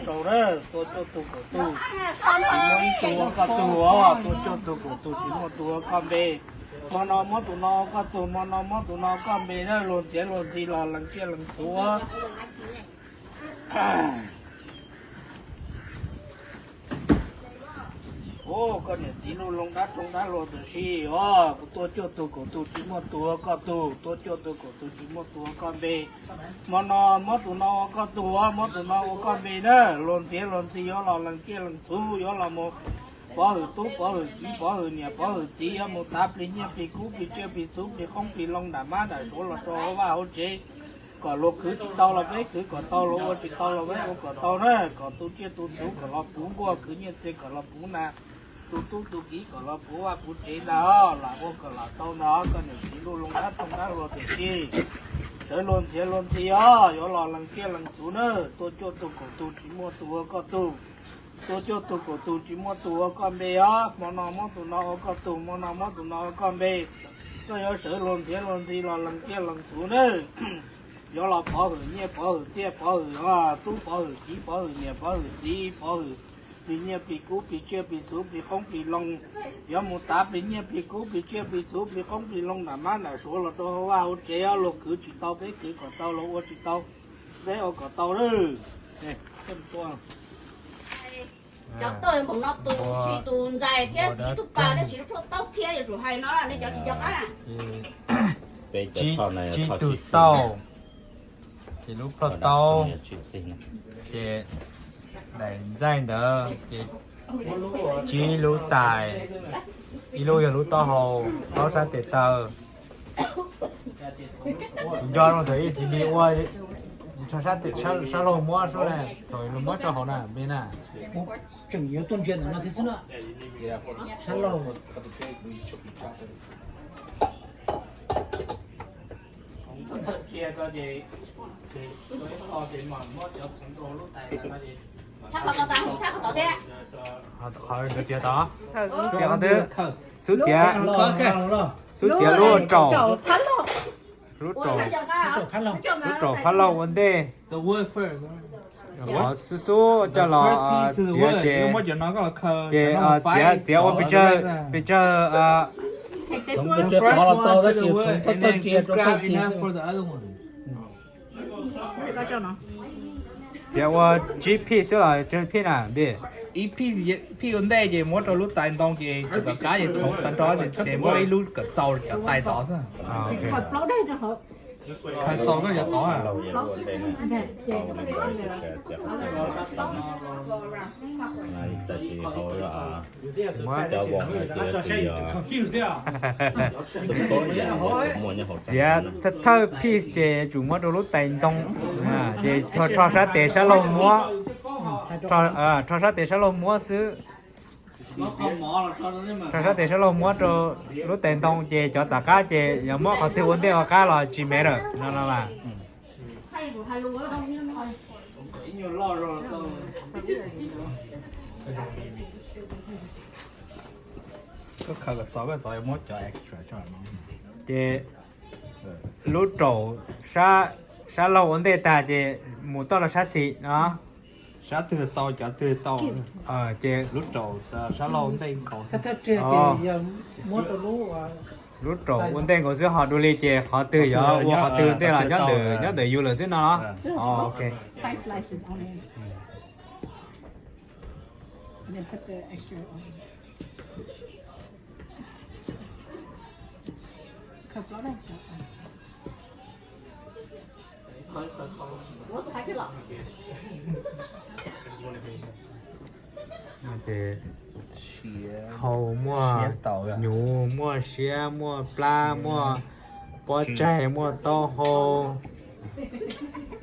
Saud na, tua cuaj tug kaum tug, tsis muaj ib tug ua koj tug os, tua cuaj tug kaum tug tsis muaj tug ua koj npe. Hmo no muab tus no ua koj tug, hmo no muab tus no ua koj npe na, luag ntxhiav luag ntxhi los lees ciaj lees txhuv. Ua koj niam txiv lub loo dab roog dab luag tam sim os, kuv tua cuaj tug kaum tug tsis muaj tug ua koj tug, tua cuaj tug kaum tug tsis muaj tug ua koj npe. Hmo no muab tus no ua koj tug, muab tus no ua koj npe na, luag ntxhiav luag ntxhi yuav los lees ciaj lees txhuv, yuav los mus pov hwm tub pov hwm kiv pov hwm niam pov hwm txiv, yuav mus tav plig nyiaj plig kub plig tsiaj plig txhuv plig qoob plig loo nram mab nram suav los rau hauv vaj hauv tsev. Kom luag khwv tsis tau los peb khwv kom tau, luag ua tsis tau los peb ua kom tau na, kom tu tsiaj tu txhuv kom los puv nkuaj, khwv nyiaj txiag kom los puv nas, tu tub tu kiv kom los puv vaj puv tsev ntag, lam ua kom lam tau ntag, koj niam txiv lub loo dab roog dab luag tam sim. Sawv luag ntxhiav luag ntxhi os, yuav los lees ciaj lees txhuv na, tua cuaj tug kaum tug tsis muaj tug ua koj tug, tua cuaj tug kaum tug tsis muaj tug ua koj npe os, hmo no muab tus no ua koj tug, hmo no muab tus no ua koj npe. Koj yuav sawv luag ntxhiav luag ntxhi los lees ciaj lees txhuv na. Yuav los pov hwm nyiaj pov hwm txiaj pov hwm tub pov hwm kiv pov hwm niam pov hwm txiv pov hwm plig nyiaj plig kub plig tsiaj plig txhuv plig qoob plig loo. Yuav mus tav plig nyiaj plig kub plig tsiaj plig txhuv plig qoob plig loo nram mab nram suav los rau hauv vaj hauv tsev, luag khwv tsis tau peb khwv kom tau, luag ua tsis tau peb ua kom tau lawm. Cov toj npaum no tus tsis tus ntxais thiab xis tub pas tab sis lub plhaub taub thiab yuav tsum hais no nej cov tsis nco qab. Tsib tug tauj, ces lub plhaub taub, ces daim ntxaij ntawd ces tsib lub tais, ib lub yog lub taub hau, plaub sab tes taw. Kuv nco rau thaum ib txiv li ua, sab laug muab xwb na, thaum lawv muab rau hauv na, me na. Tseem yuav tuaj ntsia ntawm no thiab xwb na. Sab laug. Qhov nkawd txiav tod, xub txiav, xub txiav lub raum, lub raum, lub raum phab laug ua ntej. Qhov xub xub coj los txiav ces, ces txiav txiav ua pes tsawg, pes tsawg. Txiav ua tsib phij xwb los tsawg phij na npij? Ib phij ua ntej ces muab rau lub tais ntoo ces tom qab ces txhoov tag nrho ces muab ib lub kom txaus cov tais tod xwb. Khaws txaus koj cov tod. Txiav thawj phij ces tsum muab rau lub tais ntoo, ces rho sab tes sab laug muab, rho sab tes sab laug muab xwb. Rho sab tes sab laug muab rau lub tais ntoo ces cov tom qab ces yog muab qhov twg ua ntej ua qab los tsis me lawm no no mas. Ces lub raum sab, sab laug ua ntej tag ces mus toj rau sab xis no. Sab twg txaus cov twg tau. Ces lub raum sab laug ua ntej nkaus. Lub raum ua ntej nkaus xwb ho dua li ces qhov twg yuav ua qhov twg ua ntej los nyob ntawm, nyob ntawm yus lawm xwb no. Ces hau muaj hnyuv, muaj siab, muaj plab, muaj pob tsaig, muaj taub hau,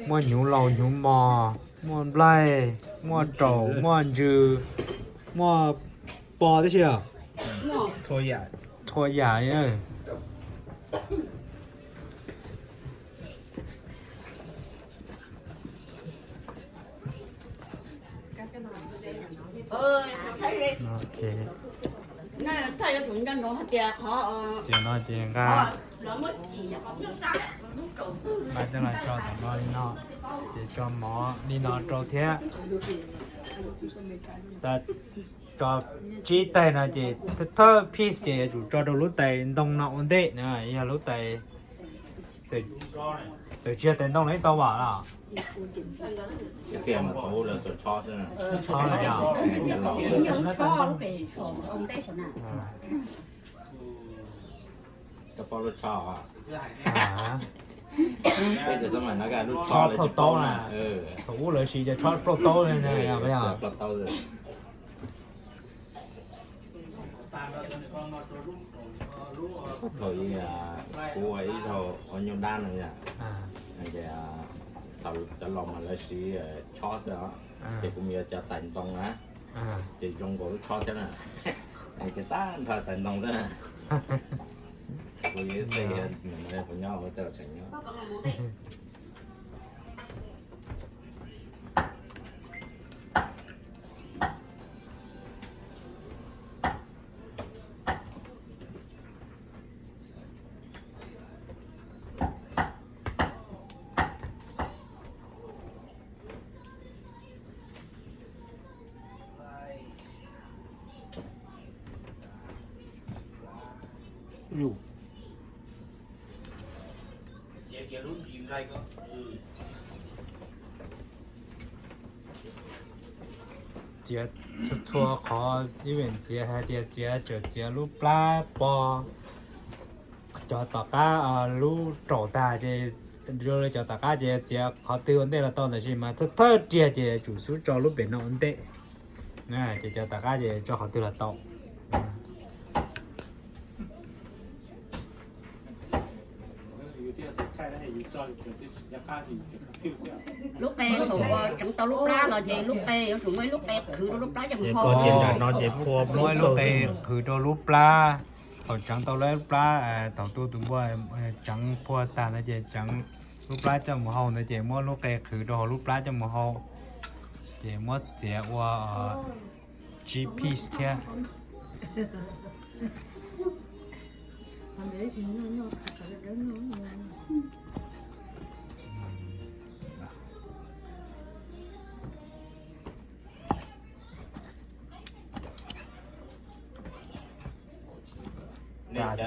muaj hnyuv laus hnyuv mos, muaj nplaig, muaj raum, muaj ntsws, muaj po tib si. Txhua yam. Ces no ces nqa, nqa coj los tso tom no li no. Ces tso mov li no rau thiab. Tso tsib tais no ces thawj piece ces yuav tsum tso rau lub tais ntoo no ua ntej na, yog lub tais, txawm tsis yog tais ntoo los yeej tau vam los? Lub tsho, lub pem tsho ua ntej tsho na. Peb cov xab mais no lub tsho lawv tsis paub na. Thaum ub lawv siv cov tsho plaub taub ne, yog plaub taub. Thaum kuv ua ib zaug ua nyuj dab no yom, ces thaum cov laus mas lawv siv tsho xwb os, ces kuv mus yuav cov tais ntoo na, ces zoo nkaus lub tsho thiab na, ces tag nrho tais ntoo xwb na. Kuv yuav ib xej, kuv nyob ua tej tseem nyob. Txiav txhua txhua qhov, ib vim txiav hais tias txiav tseem txiav lub plab pog, cov tom qab lub raum tag ces, cov tom qab ces txiav qhov twg ua ntej los tau, tab sis mas thawj thawj riag ces tsum xub tso lub pem no ua ntej, ces cov tom qab ces tso qhov twg los tau. Lub qe thaum uas tseev tau lub plab los ces lub qe yuav tsum muaj ib lub qe qhwv rau lub plab coj mus hau. Muaj ib lub qe qhwv rau lub plab, thaum tseev tau lub plab, thaum tu tus npua tseev puag tag ntawd ces tseev lub plab coj mus hau ntawd ces muab lub qe qhwv rau hauv lub plab coj mus hau, ces muab txiav ua tsib piece thiab.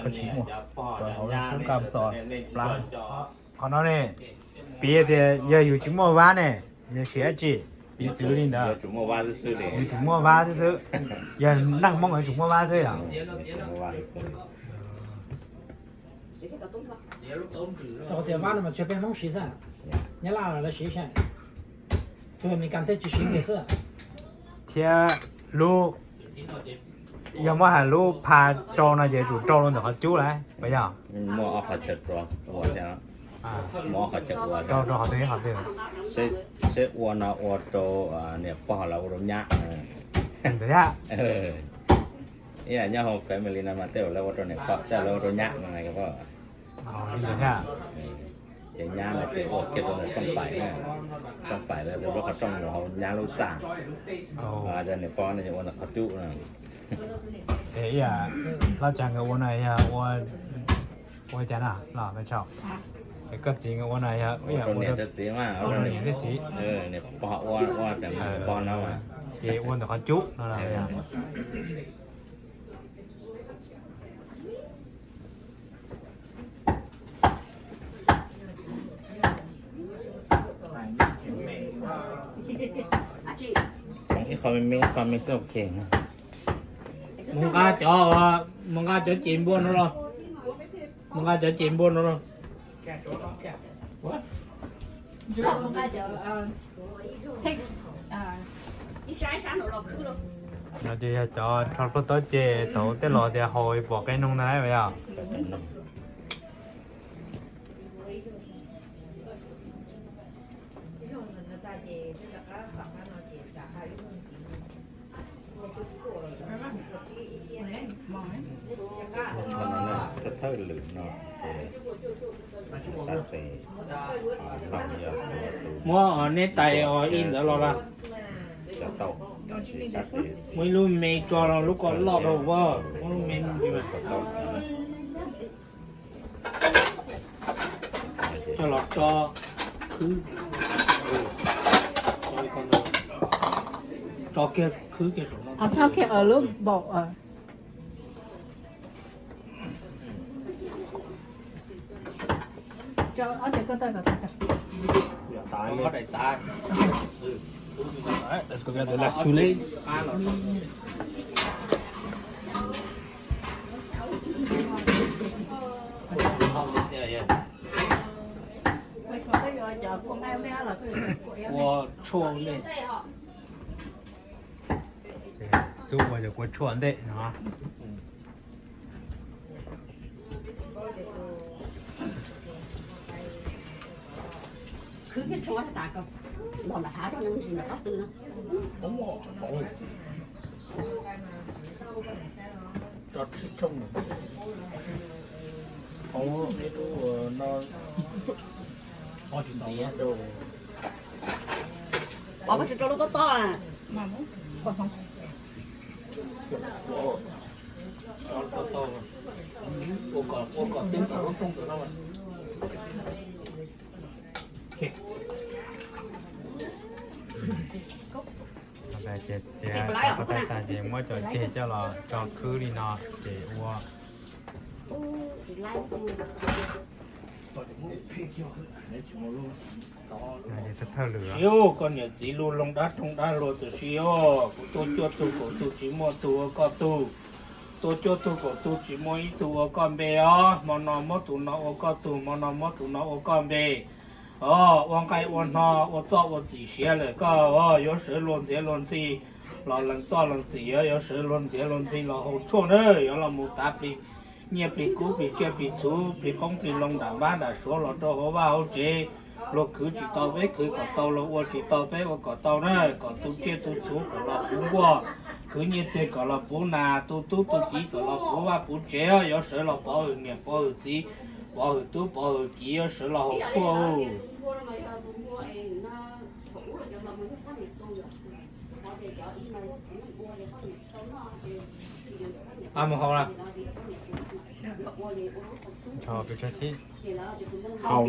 Koj tsis muaj, cov hauv kub kam txo plab. Qhov no ne, piv tias yog yus tsis muaj vab ne, yog siv dab tsi? Piv txwv li ntawd, yus tsum muaj vab xwb xwb. Yog neeg Hmoob yuav tsum muaj vab xwb yom? Tias vab no mas tsis peb Hmoob siv xwb, Nyab Laj los lawv siv xwb, tsuas yog Meskas tej tsis siv kiag xwb. Thiab lub, yog muab hais lub pha rau no ces yuav tsum rau rau ntawm qhov cub lawm puas yog? Muaj ob qhov chaw ua thiab, muaj ob qhov chaw ua, rau rau qhov twg qhov twg? Seb ua no ua rau niam pog los ua rau nyab. Ntawd thiab. Ib yam nyob hauv family no mas tej zaum lawv ua rau niam pog, tej zaum lawv ua rau nyab no na. Ces nyab no ces ua kiag rau ntawm rooj paim na, rooj paim lawv tus lub qhov rooj mus hauv nyab lub txaj. Ces niam pog no ces ua ntawm qhov cub no. Ib yam Hlob Tsav nkawd ua no yog ua cas no los? Koj txiv nkawd ua no yog ib yam ua rau niam thiab txiv, niam pog ua, ua rau niam pog no, ces ua ntawm qhov cub no. Ib qho me me, ib qho me xwb ok. Mus nqa cov, mus nqa cov ces npua no los, mus nqa cov ces npua no los. No ces yog cov rho plaub taub ces thaum tej los tias haus pom qe noog ntag lauj yog. Thawj thawj lwm no ces sab tes, muab neb tais ib ntawd los lawm. Muab ib lub me tso rau lub ko loj rau ua, muab lub me coj los tso khwb. Tso kiag khwb kiag saum no. Tso kiag lub npaum. Let's go get the last two legs. Ua tshuaj ntej. Xub ua cov kua tshuaj ntej no. Khwv kiag tsho tas los lam hav zoj nyob ntsis nram qab tw no. Tso tsib tshooj. Hauv no. Pov koj tsis tso lub tob tob. Ces txiav tau tas ces muab cov ceg coj los tso khwb li no ces ua. Siv koj niam txiv lub loog dab roog dab hluas tam sim os, kuv tuaj cuaj tug kaum tug tsis muaj tug ua koj tug, tuaj cuaj tug kaum tug tsis muaj ib tug ua koj npe os. Hmo no muab tus no ua koj tug, hmo no muab tus no ua koj npe. Os, ua nqaij ua hno ua txoj ua txim siav lawm koj os, yuav sawv luag ntxhiav luag ntxhi los lees txoj lees txim, yuav sawv luag ntxhiav luag ntxhi los haus tshuaj na, yuav los mus tav plig nyiaj plig kub plig tsiaj plig txhuv plig qoob plig loo nram mab nram suav los rau hauv vaj hauv tsev. Luag khwv tsis tau peb khwv kom tau, luag ua tsis tau peb ua kom tau na, kom tu tsiaj tu txhuv kom los puv nkuaj, khwv nyiaj txiag kom los puv nas, tu tub tu kiv kom los puv vaj puv tsev, yuav sawv los pov hwm niam pov hwm txiv, pov hwm tub pov hwm kiv, yuav sawv los haus tshuaj. Haus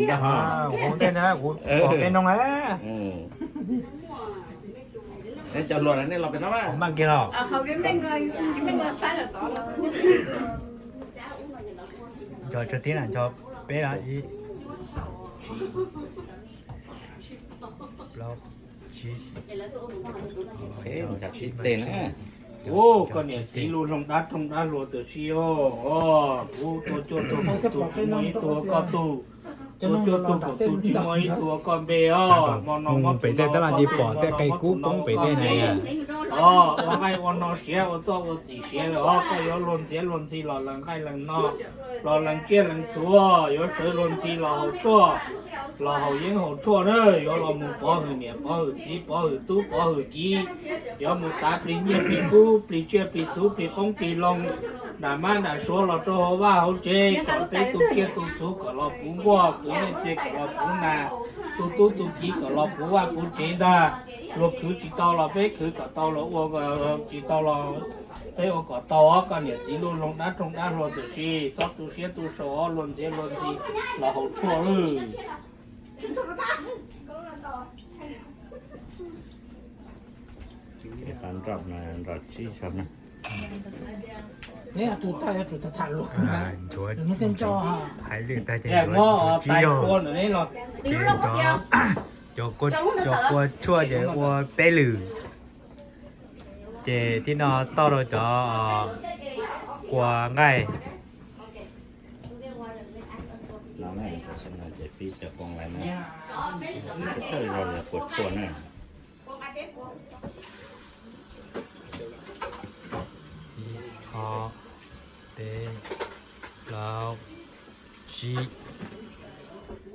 ntej na, kuv pom peb noog na. Cov hluas nej los pem no mas. Npaj kiag los. Nco tsawg tib na, nco peb los ib, plaub, tsib. Tsib teg na. Ub, koj niam txiv lub loog dab roog dab hluas tam sim os, kuv tuaj cuaj tug kaum tug tsis muaj ib tug ua koj tug, tuaj cuaj tug kaum tug tsis muaj ib tug ua koj npe os. Hmo no muab pem tej tab laj ces pom tej qe kub poob pem tej na. Os, ua nqaij ua hno siav, ua txoj ua txim siav lawm os, koj yuav luag ntxhiav luag ntxhi los lees nqaij lees hno, los lees tsiaj lees txhuv, yuav sawv luag ntxhi los haus tshuaj, los haus yeeb haus tshuaj na, yuav los mus pov hwm niam pov hwm txiv pov hwm tub pov hwm kiv, yuav mus tav plig nyiaj plig kub plig tsiaj plig txhuv plig qoob plig loo nram mab nram suav los rau hauv vaj hauv tsev, kom peb tu tsiaj tu txhuv kom los puv nkuaj, khwv nyiaj txiag kom los puv nas, tu tub tu kiv kom los puv vaj puv tsev ntag. Luag khwv tsis tau los peb khwv kom tau, luag ua tsis tau los peb ua kom tau os. Koj niam txiv lub loog dab roog dab hluas tam sim, txhob tu siab tu sau os, luag ntxhiav luag ntxhi los haus tshuaj lawm. Neb tus tag yuav tsum tham tham luag na. Neb tej nco hais lwm tag ces ncuav tsib yog. Cov kua tshuaj ces ua peb lwm. Ces tib no tauj rau cov kua nqaij. Ces pib cov kua nqaij na, thawj zog yog kua tshuaj na. Ib, ob, peb, plaub, tsib.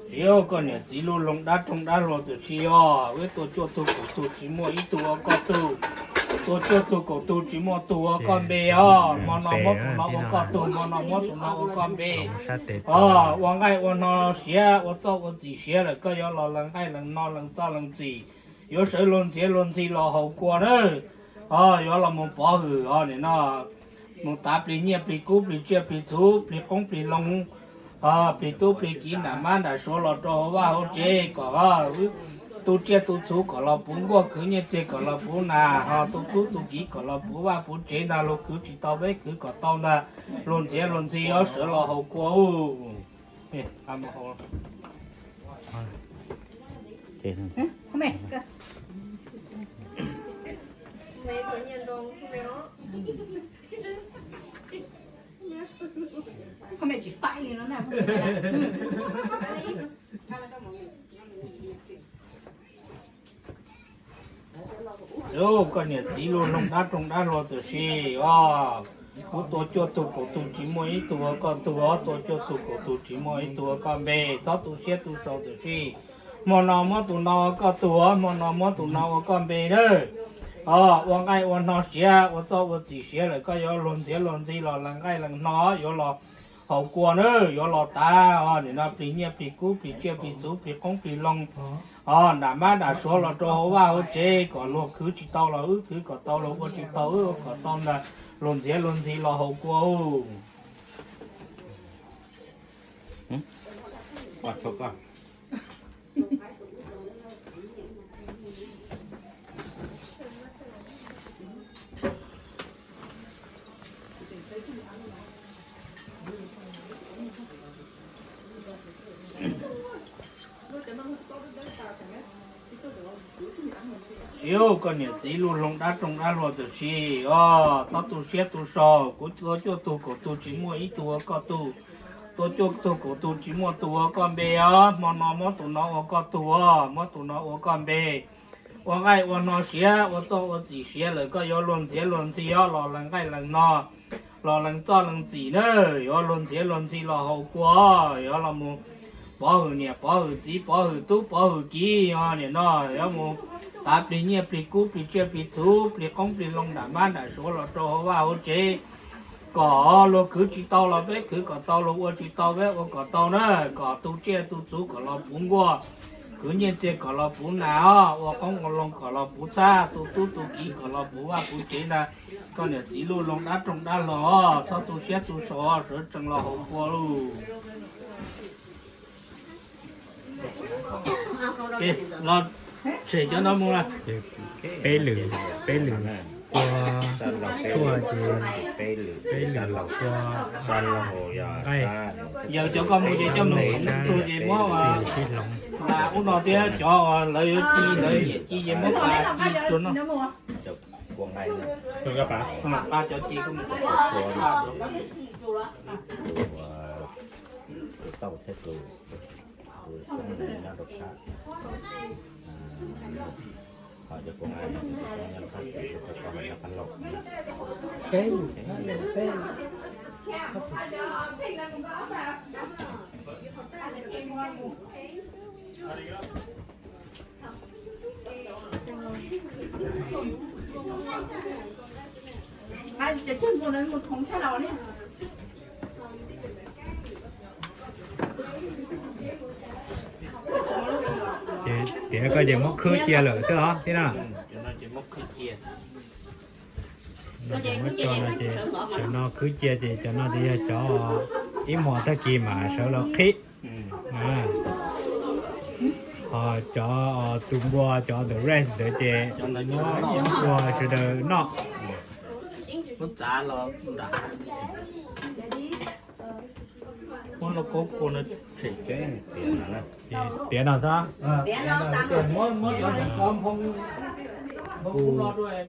Siv koj niam txiv lub loog dab roog dab hluas tam sim os, wb tuaj cuaj tug kaum tug tsis muaj ib tug ua koj tug, tuaj cuaj tug kaum tug tsis muaj tug ua koj npe os. Hmo no muab tus no ua koj tug, hmo no muab tus no ua koj npe. Os, ua nqaij ua hno siav, ua txoj ua txim siav lawm, koj yuav los lees nqaij lees hno, lees txoj lees txim, yuav sawv luag ntxhiav luag ntxhi los haus kua na. Os, yuav los mus pov hwm os, nim no mus tav plig nyiaj plig kub plig tsiaj plig txhuv plig qoob plig loo, plig tub plig kiv nram mab nram suav los rau hauv vaj hauv tsev kom wb Tu tsiaj tu txhuv kom los puv nkuaj, khwv nyiaj txiag kom los puv nas, ho tu tub tu kiv kom los puv vaj puv tsev ntag. Luag khwv tsis tau peb khwv kom tau ntag, luag ntxiav luag ntxhi ob sawv los haus kua ub. Koj niam txiv luj loog dab roog dab hluas tam sim os, kuv tua cuaj tug kaum tug tsis muaj ib tug ua koj tug os, tua cuaj tug kaum tug tsis muaj ib tug ua koj npe. Txhob tu siab tu sau tam sim, hmo no muab tus no ua koj tug os, hmo no muab tus no ua koj npe nawb. Os, ua nqaij ua hno siav, ua txoj ua txim siav lawm koj yuav luag ntxiav luag ntxhi los lees nqaij lees hno, yuav los haus kua nawb, yuav los tav os. Nim no plig nyiaj plig kub plig tsiaj plig txhuv plig qoob plig loo os, nram mab nram suav los rau hauv vaj hauv tsev, kom luag khwv tsis tau los wb khwv kom tau, luag ua tsis tau wb ua kom tau ntag, luag ntxiav luag ntxhi los haus kua ub. Siv, koj niam txiv luj loog dab roog dab hluas tam sim os, txhob tu siab tu sau, kuv tua cuaj tug kaum tug tsis muaj ib tug ua koj tug, tua cuaj tug kaum tug tsis muaj tus ua koj npe os, hmo no muab tus no ua koj tug os, muab tus no ua koj npe. Ua nqaij ua hno siav, ua txoj ua txim siav lawm koj yuav luag ntxiav luag ntxhi os, los lees nqaij lees hno, los lees txoj lees txim nawb, yuav luag ntxiav luag ntxhi los haus kua, yuav los mus pov hwm niam pov hwm txiv pov hwm tub pov hwm kiv os. Nim no yuav mus tav plig nyiaj plig kub plig tsiaj plig txhuv plig qoob plig loo nram mab nram suav los rau hauv vaj hauv tsev, kom luag khwv tsis tau los peb khwv kom tau, luag ua tsis tau peb ua kom tau na, kom tu tsiaj tu txhuv kom los puv nkuaj, khwv nyiaj txiag kom los puv nas os, ua qoob ua loo kom los puv txhab, tu tub tu kiv kom los puv vaj puv tsev ntag. Koj niam txiv luj loog dab roog dab hluas, txhob tu siab tu sau, sawv tsees los haus kua lauj. Los tshem cov no mus na. Peb lwm, peb lwm kua tshuaj ces peb lwm kua nqaij. Yog cov koj mus ces coj mus ib tug ces muab sib hloov. Ub no thiab cov lawv yuav ci lawv nyiam ci ces muab pas ci rau no. Pas cov ci koj mus. Ces tias koj ces muab khwb cia lawm xwb los tib na. Muab tso no ces cov no khwb cia ces cov no ces yog cov ib hmos tag kis mas sawv los qhib. Ho cov tus npua cov the rest ntawd ces muab ua sawv daws noj. Muab txav los nram, muab lauj kaub kua no tshem. Tiav no xwb. Muab cov nphoo, nphoo no rau.